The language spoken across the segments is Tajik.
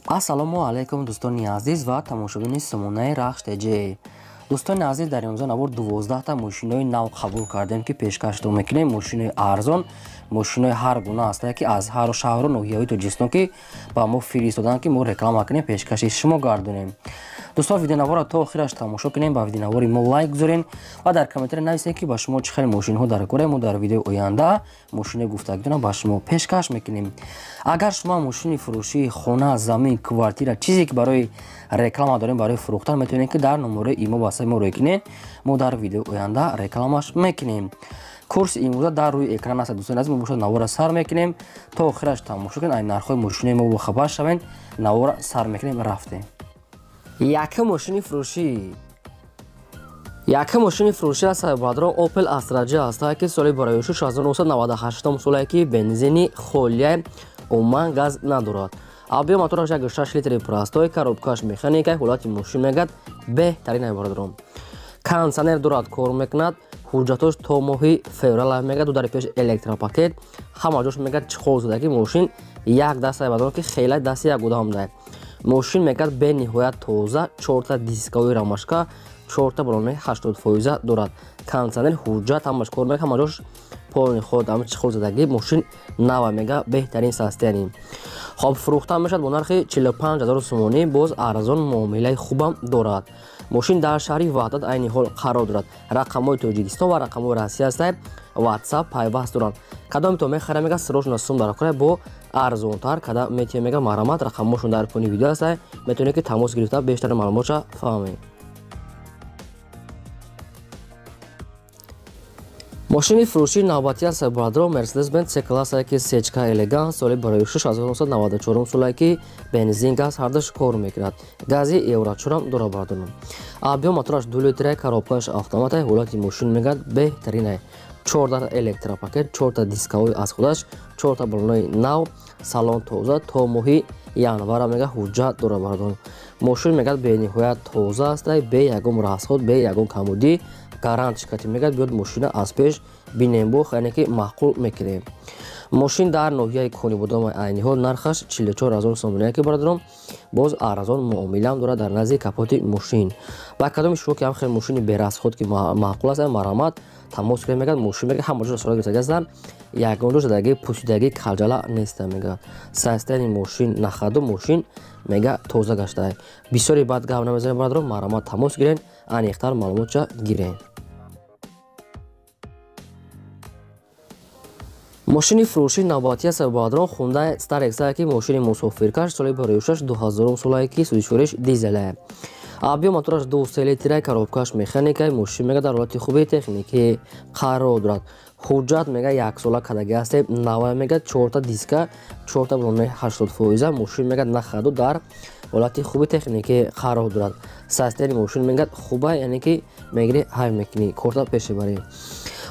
Ассалому алайкум, дӯстони азиз ва тамошобини сомонаи Рахш ТЖ. Дӯстони азиз, дар имрӯза навор 12та мошинои нав қабул кардем, ки пешкаштон мекунем. Мошинои арзон, мошинои ҳар гуна ҳастанд, ки аз ҳар шаҳру ноҳияҳои Тоҷикистон ки ба мо фиристоданд, ки мо реклама кунем, пешкаши шумо гардонем. Дӯстон, видеонаворро то охираш тамошо кунем, ба видеонавори мо лайк гузорен ва дар комментария нависед, ки ба шумо чӣ хел мошинҳо дар кора. Мо дар видеои оянда мошинои гуфтагитонро ба шумо пешкаш мекунем. Агар шумо мошини фурӯшии хона, замин, квартира, чизе ки барои реклама дорем, барои фурӯхтан, метавонед, ки дар номерои имо васаи мо рӯй кунед. Мо дар видеои оянда рекламаш мекунем. Курси имрӯза дар рӯи экран аст. Дӯстони азиз, мо бошад навора сар мекунем, то охираш тамошо кунед, ай нархҳои мошинои мо бохабар шавед. Навора сар мекунем, рафтем. Якум мошини фурӯшӣ, якум мошини фурӯшӣ аст, бародарон, Opel Astra J аст, ки соли барои 1998 соле, ки бензини холия, умуман газ надорад. Объем мотораш 1,6 литри простой, коробкаш механика. Ҳолати мошин мегад беҳтарин, бародарон. Кондиционер дорад, кор мекунад. Ҳуҷҷатош то моҳи феврал мегад. Ду дари пеш электропакет, ҳама ҷош мегад чиқол задаги. Мошин як даста, бародарон, ки хеле дасти як одам дай. Мошин мегад бениҳоят тоза, чорта дискаҳои рамашка, чорта балонаи 80% дорад. Кондиционер, ҳуҷҷат, ҳамаш кор мекунад, ҳама ҷош полный ход, ҳама чиқол задагӣ. Мошин нава мега, беҳтарин состояние. Хоб, фурӯхта мешавад бо нархи 45 000 сомонӣ, боз арзон муомилаи хубам дорад. Мошин дар шаҳри Ваҳдат айни ҳол қарор дорад. Рақамҳои Тоҷикистон ва рақамҳои Россия ҳастанд, WhatsApp пайваст доранд. Кадомито мехара, мега срочно сум дар кора, бо арзонтар када метиҳем, мега. Марҳамат, рақамҳошон дар пони видео ҳастанд, метавонед, ки тамос гирифта бештар маълумотша фаҳмед. Мошини фурӯшии навбатӣ аст, бародарон, Mercedes-Benz C-класс, ки сечка элегант, соли барои 1994 соле, ки бензин, газ ҳардуш кор мекунад, гази евро чорам дорад, бародарон. Объем мотораш 2 литра, коробкаш автомата. Ҳолати мошин мегад беҳтаринай, чорта электропакет, чорта дискаҳои аз худаш, чорта балонаи нав, салон тоза, то моҳи январа мега ҳуҷҷат дорад, бародарон. Мошин мегад бениҳоят тоза аст, бе ягон расход, бе ягон камудӣ, гарант ширкати мегад. Биёд, мошина аз пеш бинем, бо яъне ки маъқул мекунем. Мошин дар ноҳияи Конибодом айни ҳол, нархаш 44 000 сомоние, ки бародарон, боз арзон муомилаам дорад дар назди капоти мошин. Ба кадоми шумо ки ҳам хел мошини берасход ки маъқул аст, марҳамат, тамос кунед. Мегад мошин мега ҳама ҷо сурат гирифтагӣ ҳастанд, ягон ҷо задагӣ, пусидагӣ, калҷала неста. Мега состояние мошин нахаду мошин мега тоза гаштаа. Бисёре баъд гап намезанем, бародарон, марҳамат, тамос гирен, аниқтар маълумотша гирен. Мошини фурӯшии навбатӣ аст, бародарон, Хундай Starex, ки мошини мусофиркаш, соли барои 2000 солае, ки сӯзишвориш дизеле. Объем мотораш 2,3 литра, коробкаш механика. Мошин мега дар ҳолати хуби техникӣ қарор дорад. Ҳуҷҷат мега яксола кадаги ҳастем, нава мега, чорта диска, чорта балонаи 80%. Мошин мега нахаду дар ҳолати хуби техникӣ қарор дорад. Состояние мошин мегад хуба, яъне ки мегирӣ, ҳай мекунӣ, корта пеш мебарӣ.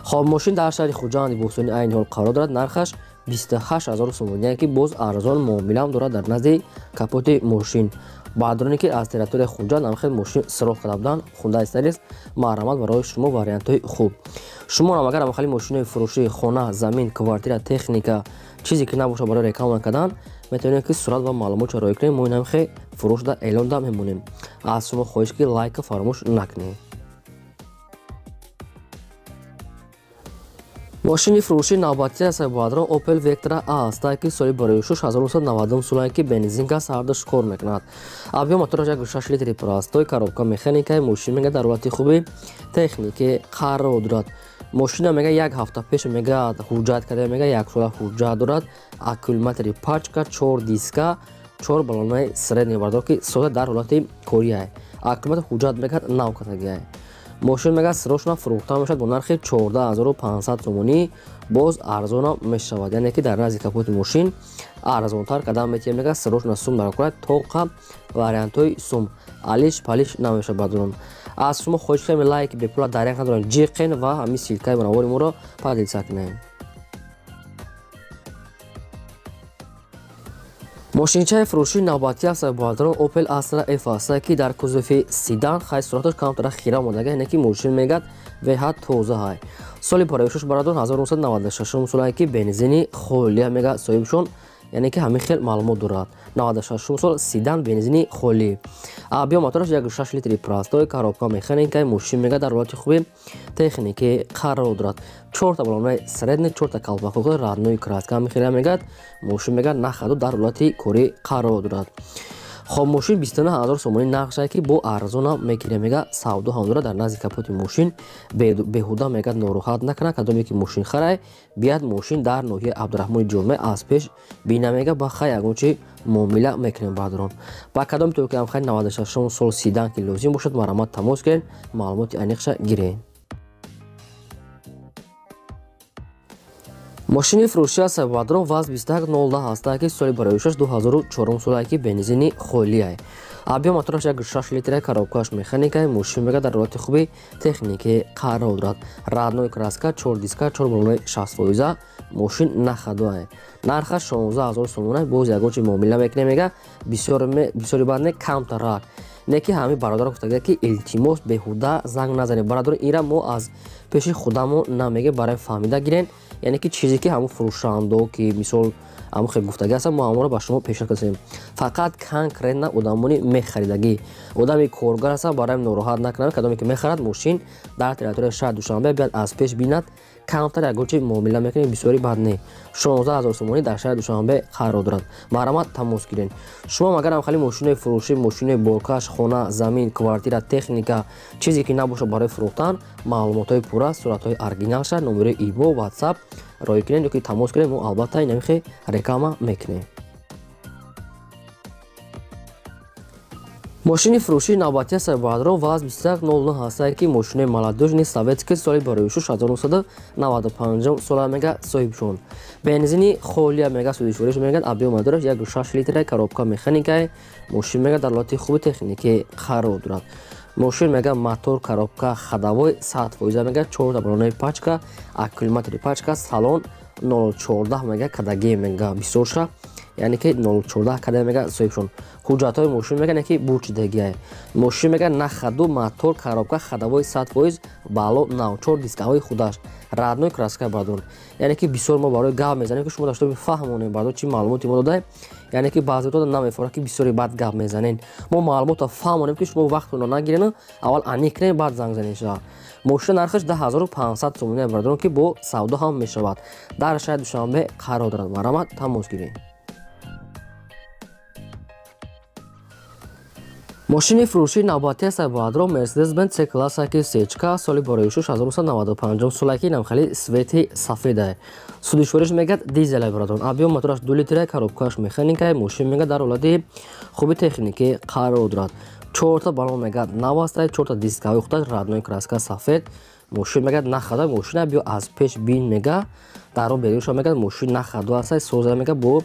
Хоб, мошин дар шаҳри Хуҷанди Бӯстонӣ айни ҳол қарор дорад. Нархаш 28 000 сомонӣ, ки боз арзон муомилаам дорад дар назди капоти мошин. Баъдроне ки аз территорияи Хуҷанд ҳамхел мошин сироғ карда буданд, Хундай Starex, марҳамат, барои шумо вариантҳои хуб. Шумоам агар ҳамхели мошинои фурӯшии хона, замин, квартира, техника, чизе ки набошад барои реклама кардан, метавонед, ки сурат ва маълумотро роӣ кунед. Мо инамхе фурӯшда эълон да мемонем. Аз шумо хоҳиш, ки лайка фаромӯш накунед. Мошини фурӯшии навбатӣ аст, бародарон, Opel Vectra A аст, ки соли барои 1990 солае, ки бензин, газ ҳардуш кор мекунад. Объем мотораш 1,6 литри простой, коробка механика. Мошин мега дар ҳолати хуби техникӣ қарор дорад. Мошина мега як ҳафта пеш мега ҳуҷҷат карда, мега яксола ҳуҷҷат дорад. Аккумулятори пачка, чор диска, чор балонаи средний, бародарон, ки сода дар ҳолати кория. Аккумулятор, ҳуҷҷат мегад нав кардагиай. Мошин мега срочно фурӯхта мешавад бо нархи 14 500 сомонӣ, боз арзонам мешавад, яъне ки дар назди капоти мошин арзонтар кардам метиҳем. Мега срочно сум дар кора, тоқа вариантҳои сум алиш палиш намешавад. Бародарон, аз шумо хоҳиш кардем, лайк бепула даряк надорем, ҷиқен ва ҳамин ссылкаи навори моро поделиться кунем. Мошинчаи фурӯшии навбатӣ аст, бародарон, Opel Astra F аст, ки дар кузови седан. Хай, сураташ камтара хира омадага, яъне ки мошин мегад беҳад тоза ҳай. Соли пароишаш, бародарон, 1996 солае, ки бензини холия. Мега соҳибшон Яъне ки ҳамин хел маълумот дорад. 96 сол седан, бензини холӣ. Объём мотораш 1,6 литри простой, коробка механика, мошин мега дар ҳолати хуби техникӣ қарор дорад. Чорта балонаи средний, чорта колпакҳо, родной краска ҳамин хел мегад. Мошин мега на ходу дар ҳолати корӣ қарор дорад. Хоб, мошин 29 000 сомонӣ нархшае, ки бо арзона мегирем, мега савдо ҳам дорад дар назди капоти мошин. Беҳуда мега нороҳат накунад, кадоме ки мошин харай, бият мошин дар ноҳияи Абдураҳмони Ҷомеъ аз пеш бина, мега ба хай ягон чи муомила мекунем. Баъдрон ба кадоме то ки ҳам хай 96 сол седан ки лозим бошад, марҳамат, тамос гирен, маълумоти аниқша гирен. Мошини фурӯшӣ аст, бадрон, ВАЗ 2110 ҳаста, ки соли бароишаш 2004 солае, ки бензини холиай. Объём мотораш 1,6 литра, коробкааш механикай, мошин мега дар ҳолати хуби техникӣ қарор дорад. Родной краска, чор диска, чор балонаи 60%, мошин на ходу. Нархаш 16 000 сомона, боз ягон чи муомила мекунем, мега бисёри бад не, камтарак. Не ки ҳамин бародаро гуфтага, ки илтимос, беҳуда занг назанед. Бародаро, ира мо аз пеши худамо намегем, барои фаҳмида гирен, яъне ки чизе ки ҳамун фурӯшандо ки мисол ҳамун хел гуфтагӣ ҳастам, мо ҳамонро ба шумо пешниҳод кардем. Фақат конкретно одамони мехаридагӣ, одами коргар ҳастам, барои нороҳат накунам, кадоме ки мехарад мошин дар территорияи шаҳри Душанбе, биёд аз пеш бинад, камтар ягон чи муомила мекунем, бисёри бад не. 16 000 сомонӣ дар шаҳри Душанбе қарор дорад. Марҳамат, тамос гирен. Шумо агар ҳам хали мошинои фурӯшӣ, мошинои боркаш, хона, замин, квартира, техника, чизе ки набошад барои фурӯхтан, маълумотҳои пурра, суратҳои оригиналша, номерои ИБО, WhatsApp роӣ кунед ёки тамос кунед, мо албатта инамихе реклама мекунем. Мошини фурӯшии навбатӣ аст, баъдрон, ВАЗ 2109 ҳастае, ки мошинои молодёжный советский, соли бароишу 1995 сола мега соҳибшон. Бензини холия мега судишвориш мегад, объём мотораш 1,6 литра, коробка механикае, мошин мега дар ҳолати хуби техникӣ қарор дорад. Мошин мега мотор, коробка, ходовой 100% мега, чорта балонаи пачка, аккумулятори пачка, салон 014 мега кадаге мега бисёрша, яъне ки 014 када мега соҳибшон. Ҳуҷҷатҳои мошин мега не ки бурчидагиай. Мошин мега на ходу, мотор, коробка, ходовой 100%, бало нав, чор дискаҳои худаш, родной краска. Бардон, яъне ки бисёр мо барои гап мезанем, ки шумо дашто бифаҳмонем, бардон, чӣ маълумоти мо додаем. Яъне ки баъзеҳо намефаҳманд, ки бисёри бад гап мезанем. Мо маълумотро фаҳмонем, ки шумо вақтро нагирен, аввал аниқ кунем, баъд занг занем шава. Мошина нархаш 10 500 сомони, бардорон, ки бо савдо ҳам мешавад. Дар шаҳри Душанбе қарор дорад. Марҳамат, тамос гиред. Мошини фурӯшии навбатӣ аст, баъдро, Mercedes-Benz C класса, ки сечка, соли бароишу 1995 сола, ки намхали цвети сафеда. Судишвориш мегад дизелай, бародарон. Объём мотораш 2 литра, коробкааш механикай, мошин мегад дар ҳолати хуби техникӣ қарор дорад. Чорта балон мегад нав астай, чорта дискаҳои худаш, родной краска, сафед. Мошин мегад на хода, мошина биё аз пеш бин, мега дар он берун шава, мегад мошин на ходу астай, соза, мега бо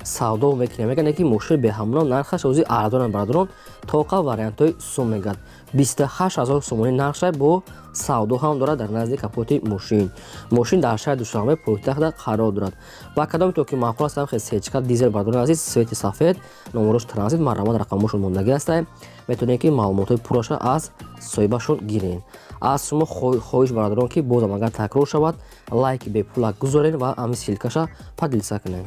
савдо мекунем, мегад не ки мошин беҳамно нархаш ози арзонам, бародарон, тоқа вариантҳои сум мегад 28 000 сомонӣ нархша, бо савдо ҳам дорад дар назди капоти мошин. Мошин дар шаҳри Душанбе, пойтахта қарор дорад. Ба кадоме то ки маъқул аст хел сечка дизел, бародарони азиз, цвети сафед, номерош транзит, марҳамат, рақамошон мондагӣ ҳастай, метавонед ки маълумотҳои пурраша аз соҳибашон гирен. Аз шумо хоҳиш, бародарон, ки бозам агар такрор шавад, лайки бепула гузорен ва ҳамин ссылкаша поделиться кунед.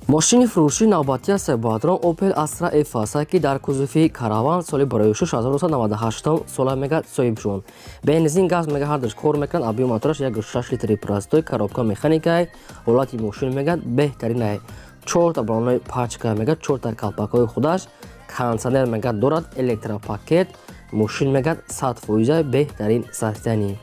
Мошини фурӯшии навбатӣ аст, баъдрон, Opel Astra F аст, ки дар кузови караван, соли бароишу 1998 сола мега соҳибшон. Бензин, газ мега ҳардуш кор мекунад, объём мотораш 1,6 литри простой, коробка механикай, ҳолати мошин мега беҳтаринай. Чорта балонои пачка мега, чорта калпакҳои худаш, кондиционер мега дорад, электропакет, мошин мега 100% беҳтарин состояние.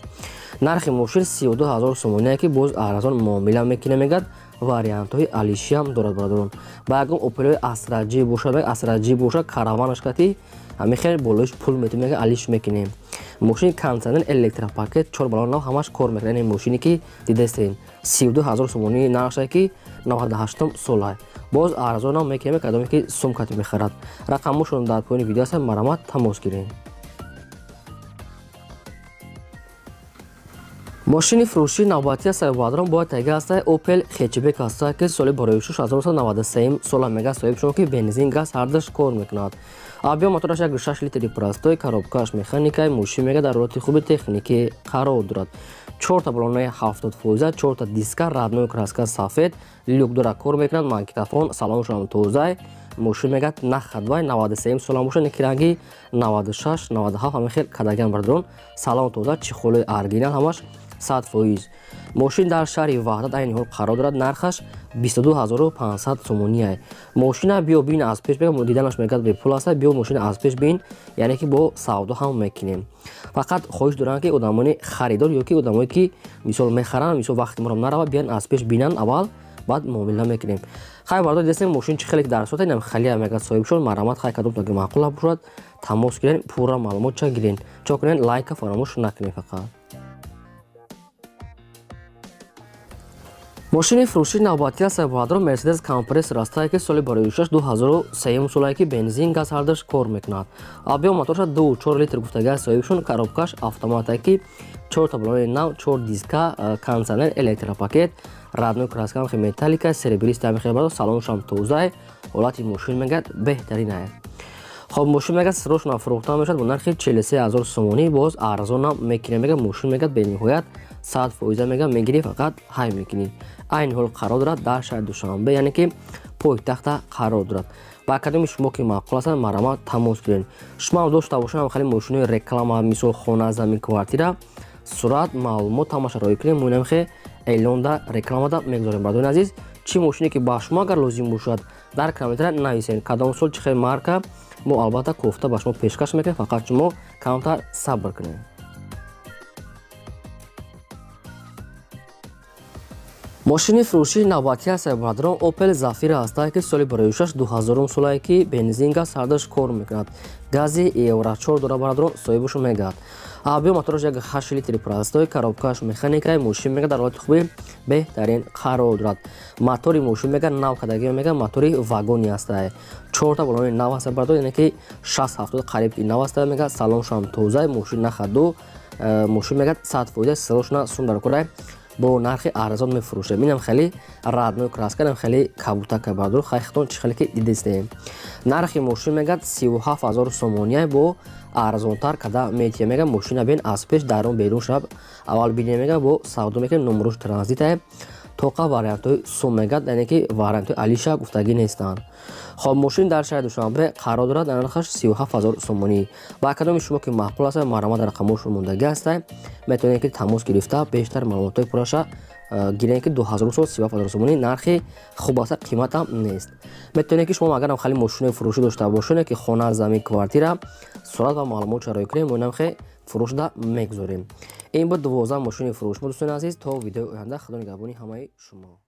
Нархи мошин 32 000 сомоние, ки боз арзон муомила мекунем, мегад вариантҳои алишиам дорад, бародарон. Ба ягон Опелои Астра Ҷи бошад, Астра Ҷи бошад, караванаш кати ҳамин хел болоиш пул метавонем, мега алиш мекунем. Мошини кондиционер, электропакет, чор балон нав, ҳамаш кор мекунад. Яъне мошине ки дидастем, 32 000 сомонии нархше, ки 98 солай, боз арзонам мекунем, кадоме ки сум кати мехарад. Рақамошон дар поёни видео ҳастанд, марҳамат, тамос гирем. Мошини фурӯшии навбатӣ аст бародарон, бояд тайга аст Opel Hatchback аст, ки соли 1993 сола мега соҳиб шуд, ки бензин газ ҳардаш кор мекунад. Объем мотораш 1.6 литри простой, коробкаш механикаи, мошин мега дар ҳолати хуби техникӣ қарор дорад. 4 баллонаи 70%, 4 диска, родной краска сафед, люк дора кор мекунад, магнитофон, салоншам тозай. Мошин мега нахадвай 93 сола бошад, ки ранги 96, 97 ҳамин хел кадаган бародарон. Салон тоза, чехолои оригинал ҳамаш 100%. Мошин дар шаҳри Ваҳдат айни ҳол қарор дорад, нархаш 22500 сомонӣ. Мошина биё бин аз пеш, мега диданаш мегад бепул аст, биё мошина аз пеш бин, яъне ки бо савдо ҳам мекунем. Фақат хоҳиш дорам, ки одамони харидор ё ки одамое ки мисол мехаранд, мисол вақти моро нарава, биён аз пеш бинанд аввал, баъд муомила мекунем. Хай бардор, дидем мошин чӣ хеле дар сота инам халия мегад соҳиб шуд, марҳамат, хай кадом таги маъқул бошад, тамос гирен, пурра маълумот ча гирен. Чо кунен, лайка фаромӯш накунед фақат. Мошини фурӯшии навбатӣ аст бародарон, Mercedes Kompressor аст, ки соли 2003 солае, ки бензин газ ҳардаш кор мекунад. Объем моторша 2.4 литр гуфтага соҳибшон, коробкаш автомат, ки 4 баллони нав, 4 диска, кондиционер, электропакет, родной краска ҳам металлика, серебристый ҳам хел, салоншам тоза, ҳолати мошин мегад беҳтарин ае. Хоб, мошин мегад срочно фурӯхта мешавад бо нархи 43000 сомонӣ, боз арзонам мекунем. Мега мошин мегад бениҳоят 100% мега мегирӣ, фақат ҳай мекунӣ. Айни ҳол қарор дорад дар шаҳри Душанбе, яъне ки пойтахта қарор дорад. Ба кадоми шумо ки маъқул ҳастанд, марҳамат, тамос гиред. Шумо ҳам дошта бошед ҳам хеле мошинои реклама, мисол хона, замин, квартира, сурат, маълумот ҳамаша роӣ кунем, мо инамхе эълонда, рекламада мегузорем. Бародарони азиз, чӣ мошине ки ба шумо агар лозим бошад, дар комментария нависед, кадом сол, чӣ хел марка, мо албатта кофта ба шумо пешкаш мекунем, фақат шумо камтар сабр кунед. Мошини фурӯшии навбатӣ аст бародарон, Opel Zafira аст, ки соли 2000 солае, ки бензин газ ҳардаш кор мекунад. Гази Евро 4 дора бародарон, соҳибашо мегӯяд. Объем мотораш 1.8 литри простой, коробкаш механикаи, мошин мега дар ҳолати хуби беҳтарин қарор дорад. Мотори мошин мега нав кадаги, мега мотори вагони аст. 4 баллони нав аст бародарон, яъне ки 60-70 қариб ки нав аст, мега салоншам тоза, мошин нахаду, мошин мега 100% срочно сум дар кора бо нархи арзон мефурӯшем. Инам хеле родной краска, инам хеле кабутака бародарон, хай хитон чӣ хеле ки дидистем. Нархи мошин мегад 37000 сомонӣ, бо арзонтар када метия. Мега мошина бин аз пеш, дарун берун шаб аввал бинем, мега бо савдо мекунем, номруш транзитае, тоқа вариантҳои сум мегад, яъне ки вариантҳои алиша гуфтагӣ нестанд. Хоб, мошин дар шаҳри Душанбе қарор дорад, дар нархаш 37000 сомонӣ. Ба кадоми шумо ки маъқул аст, марҳамат, рақамҳошон мондагӣ ҳастанд, метавонед ки тамос гирифта бештар маълумотҳои пурраша гирем, ки 2000 сол 37000 сомонӣ нархи хуб аст, қиматам нест. Метавонед ки шумо агарам хеле мошинои фурӯшӣ дошта бошед, ки хона, замин, квартира, сурат ва маълумот чароӣ кунем, мо инамхе фурӯшда мегузорем. Ин буд 12 мошини фурӯш. Дӯстони азиз, то видеои оянда, худо нигаҳбони ҳамаи шумо.